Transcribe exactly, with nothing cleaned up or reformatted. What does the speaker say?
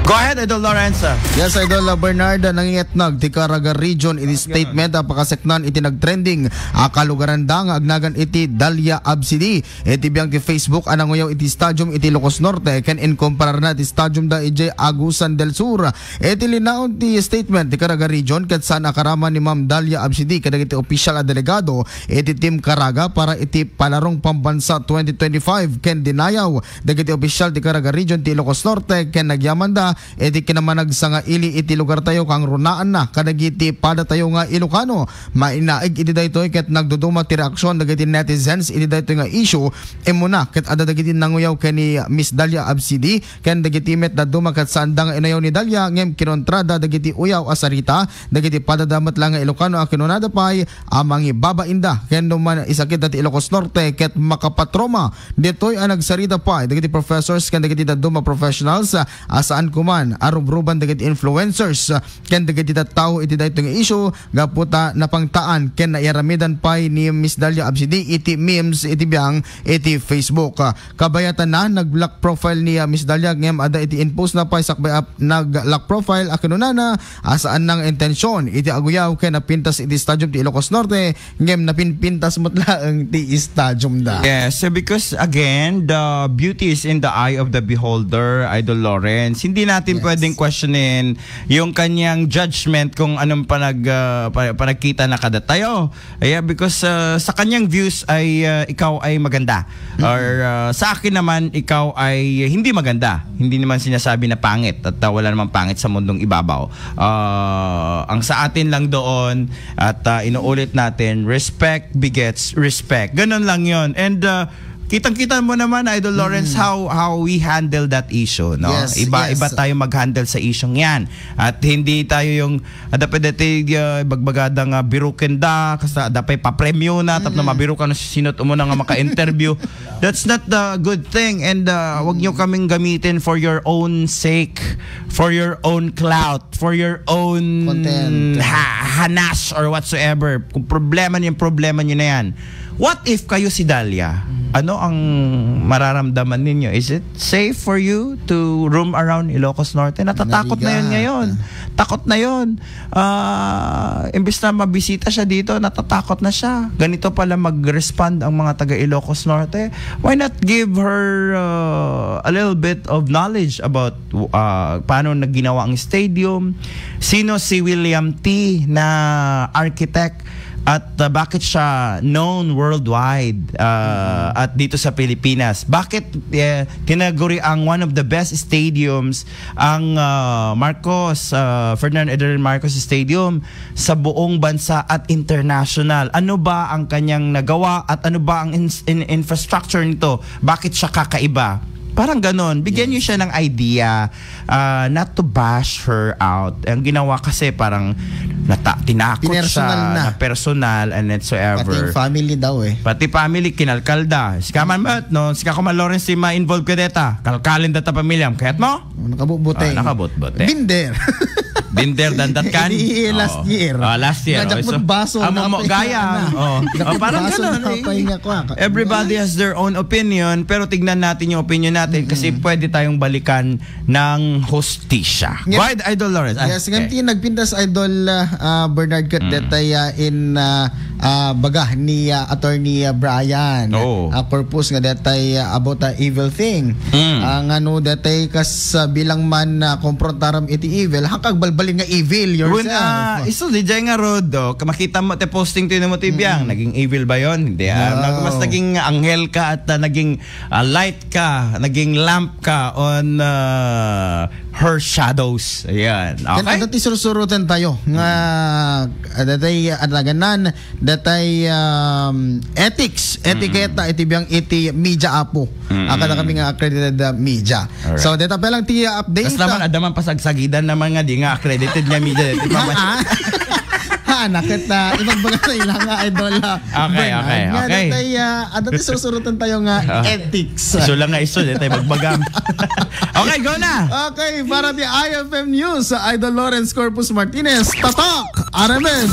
Go ahead, Idol Lawrence. Yes, Idol, uh, Bernard, uh, nangingetnag ti Caraga Region iti statement a pakaseknan iti nagtrending a kalugaranda nga agnagan iti Dahlia Absidi. Iti biang ti Facebook a nanguyaw iti stadium iti Ilocos Norte ken inkompararna ti stadium da idiay Agusan del Sur. Iti linaon ti statement ti Caraga Region ket saan a karama ni Ma'am Dahlia Absidi kadagiti opisyal a delegado iti Team Caraga para iti Palarong Pambansa twenty twenty-five ken dinayaw dagiti opisyal ti Caraga Region ti Ilocos Norte ken nagyamanda iti kinamanagsangaili iti lugartayo kangrunaanna kadagiti padatayo nga Ilocano. Mainaig iti daytoy ket nagduduma ti reaksyon dagiti netizens iti daytoy nga issue. Immuna ket adda dagiti nanguyaw ken ni Miss Dahlia Absidi ken dagiti met dadduma ket saanda nga inayaw ni Dahlia ngem kinontrada dagiti uyaw a sarita dagiti padada met la nga Ilocano a kinunada pay a mangibabainda ken no man isakit dati Ilocos Norte ket makapatroma. Ditoy a nagsarita pay dagiti professors ken dagiti dadduma professionals a saan kuman a rubruban dagiti influencers ken dagiti tattao iti daytoy nga issue gapu ta napangtaan ken nairamidan pay ni Miss Dahlia Absidi iti memes iti biang iti Facebook. Kabayatanna, nag-lock profile ni, ah, Miss Dahlia ngem adda iti inpost na pay sakbay a nag-lock profile a kinunana a saan nang intention iti aguyaw ken napintas iti stadium ti Ilocos Norte ngem napinpintas met laeng ti stadium da. Yes, so because again, the beauty is in the eye of the beholder, Idol Lawrence. Hindi natin Yes. pwedeng questionin yung kanyang judgment kung anong panag, ah, pa- panagkita na kada tayo. Yeah, because, ah, sa kanyang views ay, ah, ikaw ay maganda. Or, ah, sa akin naman, ikaw ay hindi maganda. Hindi naman sinasabi na pangit at, ah, wala namang pangit sa mundong ibabaw. Ah, ang sa atin lang doon at, ah, inuulit natin, respect begets respect. Ganun lang 'yon. And, ah, kitang-kita mo naman, Idol Lawrence, Mm. how how we handle that issue, no? Yes, Iba yes. iba tayo mag-handle sa isyung 'yan. At hindi tayo yung, ada pa dati, ah, bagbagada nga biruken da, kasta da pay papremyo na, tapno Mm. mabiruken na sino umuna nga maka-interview. That's not the good thing. And, uh, wag nyo kaming gamitin for your own sake, for your own clout, for your own Content. ha- hanas or whatsoever. Kung problema niyo, problema niyo na yan. What if kayo si Dahlia? Ano ang mararamdaman ninyo? Is it safe for you to roam around Ilocos Norte? Natatakot na yun Narigat. ngayon. Takot na yun. Ah, imbis na mabisita siya dito, natatakot na siya. Ganito pala mag-respond ang mga taga Ilocos Norte. Why not give her, uh, a little bit of knowledge about, uh, paano na ginawa ang stadium? Sino si William T na architect? At, uh, bakit siya known worldwide, uh, at dito sa Pilipinas? Bakit, eh, tinaguri ang one of the best stadiums ang, uh, Marcos, uh, Ferdinand Edwin Marcos Stadium sa buong bansa at international? Ano ba ang kanyang nagawa at ano ba ang ins- in- infrastructure nito? Bakit siya kakaiba? Parang ganon. Bigyan niyo siya ng idea, uh, not to bash her out. Ang ginawa kasi parang nata- tinakot Pinersonal siya na. na personal and whatsoever. Pati yung family daw eh. Pati family, kinalkal da. Sika man, Matt, no? Sika ko man, Lawrence, si ma-involve ka deta. Kalkalin data pamilya. Kayat mo? Oh, nakabutbut eh. Ah, nakabutbut eh. Binder. Binder dandat kan? Di, last Oo. year. Ah, last year. Nga, Oh, jakmut so, baso, amo mo, napay gayam. na. Oh. Jakmut Oh, parang baso, ganun eh. napay nga kwa. Everybody has their own opinion, pero tignan natin yung opinion natin kasi Mm-mm. pwede tayong balikan ng hustisya. Ngem- Go ahead, Idol Lawrence. Ah, Yes, ngem okay. ti nagpintas, Idol, ah, ah, Bernard, kat Mm. detay, ah, in, ah, ah, baga ni, ah, Attorney, ah, Brian. Oo. Ah, corpus nga detay, ah, about, ah, evil thing. Mm. Ah, nga no detay kas, ah, bilang man, ah, komprontaram iti evil, hakag balbalin nga evil yourself. Kun, ah, isu, di jay nga road, oh, ka-, makita mo te posting to mo ti biang, Mm. naging evil ba yon? Hindi, ah. Wow. Nag-, mas naging anghel ka at, ah, naging, ah, light ka, naging lamp ka on, ah, her shadows. Ayan. Ken Okay? adda ti sursuroten tayo nga, ah, detay, ah, naganan, detay, um, ethics, etiquette, Mm-mm. iti biang iti media apo. Mm-mm. Ah, kada kami nga accredited, ah, media. Alright. So, deta pa lang ti, ah, update, Kas naman, ah, adda man pasagsagidan naman nga di nga accredited nga media. Di ba? Ah, ah. Ha, naket, ah, ibagbaga na ilang nga idol, ah, Okay, Bernard. okay, Nga, okay. detay, ah, adda ti sursuroten tayo nga Ah. ethics. Isu lang nga isu, detay bagbagam. Okay, go na. Okay, para ti I F M News, Idol Lawrence Corpus Martinez, Tatak, R M N.